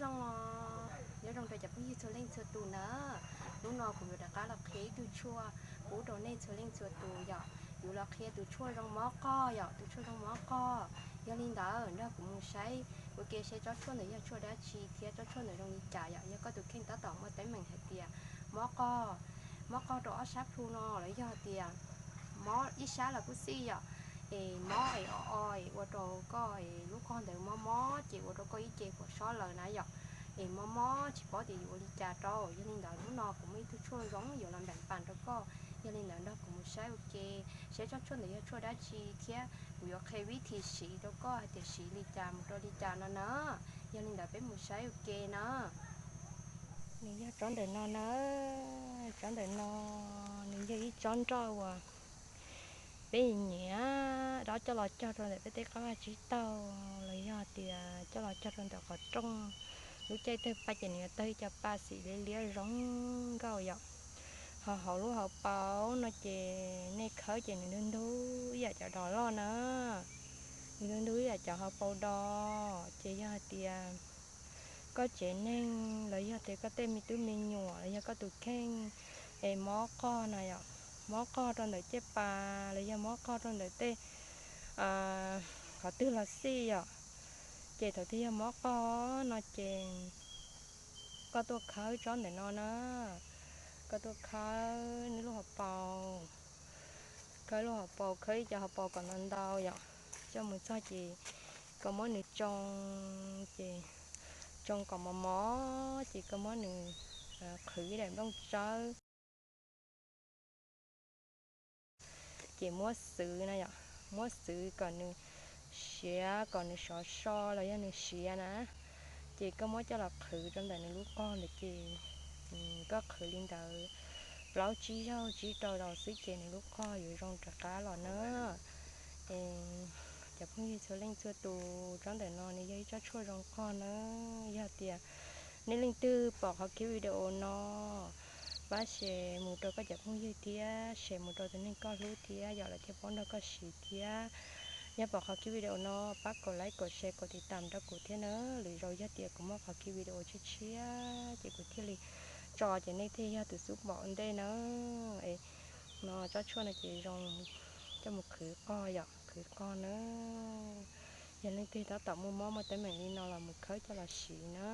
Nyob zoo, nyob zoo rau cov phooj ywg txhua leej txhua tus na. Hnub no kuv yuav rov qab los qhia ib tug tshuaj pub rau nej txhua leej txhua tus yom. Yuav los qhia tus tshuaj zoo mob qoj yom, tus tshuaj zoo mob qoj. Yog li ntawd nrog kuv mus saib ua ke seb tsob tshuaj ntawd yog tshuaj dab tsi thiab tsob tshuaj ntawd zoo li cas yom. Yog koj tus kheej tab tom muaj teeb meem hais tias mob qoj, mob qoj rau ob sab plhu no los yog tias mob ib sab los kuj xij yom, es mob es o o es ua rau koj es lub qoj ntawd mob mob ces ua rau koj ib ce puas sob lawm na yom, es mob mob tsis paub tias yuav ua li cas rau. Yog li ntawd hnub no kuv muaj ib tug tshuaj zoo yuav los npeem pas rau koj. Yog li ntawd nrog kuv mus saib ua ke seb tsob tshuaj ntawd yog tshuaj dab tsi thiab kuv yuav qhia vib thi siv rau koj hais tias siv li cas mus rau li cas no na. Yog li ntawd peb mus saib ua ke na. Nws yog tsob ntawm no na, tsob ntawm no nws yog ib tsob nroj uas peb nyiam dob coj los cog rau ntawm peb tej qab vaj tsib taug los yog tias coj los cog rau ntawm qhov rooj lub caij tawg pa ces nws yuav tawg ib co pa xim liab liab zoo nkauj yom. Ho hauv lub hauv paus no ces nej khawb ces nws ntug ntug ib yam cov dos loj na, nws ntug ntug ib yam cov hauv paus dos. Ces yog hais tias koj tsev neeg los yog tias koj tej me tub me nyuam los yog koj tus kheej es mob qoj na yom, mob qoj rau ntawm caj pas los yog mob qoj rau ntawm tej qhov twg los xij yom, ces thaum twg yog mob qoj no ces koj tuaj khawb tsob ntawm no na, koj tuaj khawb nws lub hauv paus, khawb lub hauv paus, khawb ib co hauv paus kom ntau ntau yom, coj mus txog ces koj muab nws tsoo, ces tsoo kom mos mos ces koj muab nws qhwv ib daim nplooj tsawb, ces muab xwv na yom, muab xwv kom nws siav, kom nws sov so los yog nws siav na, ces koj muab coj los qhwv rau ntawm nws lub qoj ntawd ces koj qhwv li ntawd plaub tsib zaug tsib rau zaus xwb ces nws lub qoj yuav zoo rov qab los na. Cov phooj ywg txhua leej txhua tus, tsob ntawm no nws yog ib tsob tshuaj zoo qoj na. Yog tias nej leej twg pom qhov clip video no, pab share mus rau koj cov phooj ywg thiab share mus rau tus neeg koj hlub thiab yom, lawv thiaj paub nrog koj siv thiab. Yog pom qhov clip video no, pab kaum like, kaum share, kaum tiv tam rau kuv thiab na. Lwm zaus yog tias kuv muaj qhov clip video tshiab tshiab ces kuv thiaj li tso ces nej thiaj yog tus xub pom ntej na. Es no tsob tshuaj no ces zoo coj mus qhwv qoj yom, qhwv qoj na. Yog leej twg tab tom muaj mob muaj teeb meem li no los mus khawb coj los siv na.